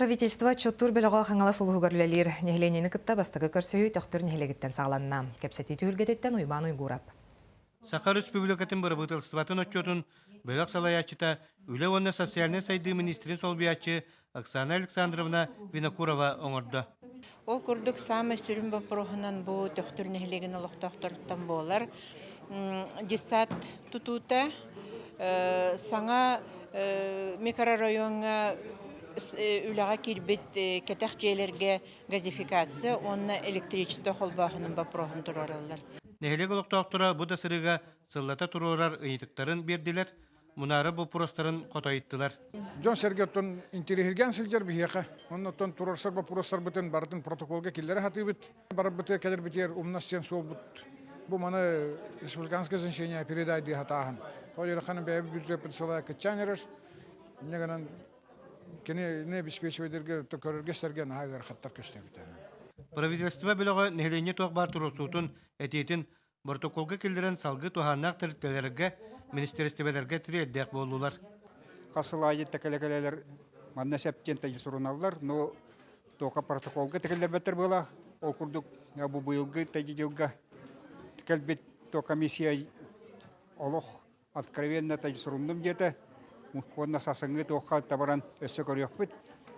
Правительство отчуоттуур бөлөҕө Хаҥалас улууһугар үлэлиир. Нэһилиэнньэни кытта бастакы көрсүһүү Төхтүр нэһилиэгиттэн саҕаланна. Кэпсэтии түһүлгэтиттэн Уйбаан Уйгуурап. Саха Республикатын бырабыыталыстыбатын отчуотун бөлөх салайааччыта, үлэ уонна социальнай сайдыы министрин солбуйааччы Оксана Александровна Винокурова оҥордо. Ол курдук саамай сүрүн боппуруоһунан бу Төхтүр нэһилиэгин олохтоохторуттан буолар. Детсад тутуута саҥа микрорайоҥҥа үлэҕэ киирбит кэтэх дьиэлэргэ газификация уонна электричество холбооһунун боппуруоһун туруораллар. Нэһилиэк олохтоохторо бу да сырыыга сыллата туруорар ыйытыктарын биэрдилэр, мунаара боппуруостарын хотойуттулар. Дьон-сэргэ оттон интэриэһиргээн сылдьар биһиэхэ. Онно оттон туруорсар боппуруостарбытын барытын протоколга киллэрэ сатыыбыт. Барарбытыгар кэлэрбитигэр умнас диэн суолбут. Бу маны республиканское значение передай дии сатааһын. Ол ыарахан бэйэбит бюджеппыт сыла кыччаан эрэр. Инньэ гынан кинини обеспечивайдырга көрөргө-истэргэ наһаа ыарахаттар көстүбүтэ. Правительство бөлөҕө нэһилиэнньэ туох баар туруорсуутун, этиитин Боротокуолга киллэрэн салгыы туһааннаах тэрилтэлэргэ, министиэристибэлэргэ тириэрдиэх буоллулар. Хас сыл аайы тэкэлэ-кэлэлэр манна сөп диэн тайы суруналлар, но тока протоколга тикиллэрбэттэр буолаах. Ол курдук бу быйылгы тайы дьылга кэлбит то комиссия олох откровенно тайы суруннум диэтэ. Уонна сасыҥҥы туохха табаран өссө көрүөхпүт.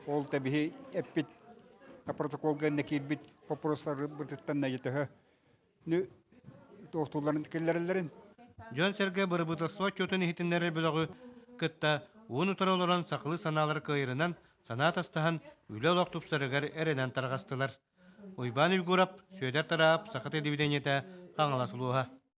Ол да биһи эппит протоколга иннэ киирбит вопростарбытыттан найы төһө туохтуулларын киллэрэллэрин. Дьон-сэргэ бырабыыталыстыба отчуотун иһитиннэрэр бөлөҕү кытта уун-утары олорон сахалыы санаалары кыайарынан санаа атастаһан, үлэ-олох тупсарыгар эрэнэн тарҕастылар. Уйбаан Уйгурап, Сүөдэр Тараап, Саха телевидениетэ, Хаҥалас улууһа.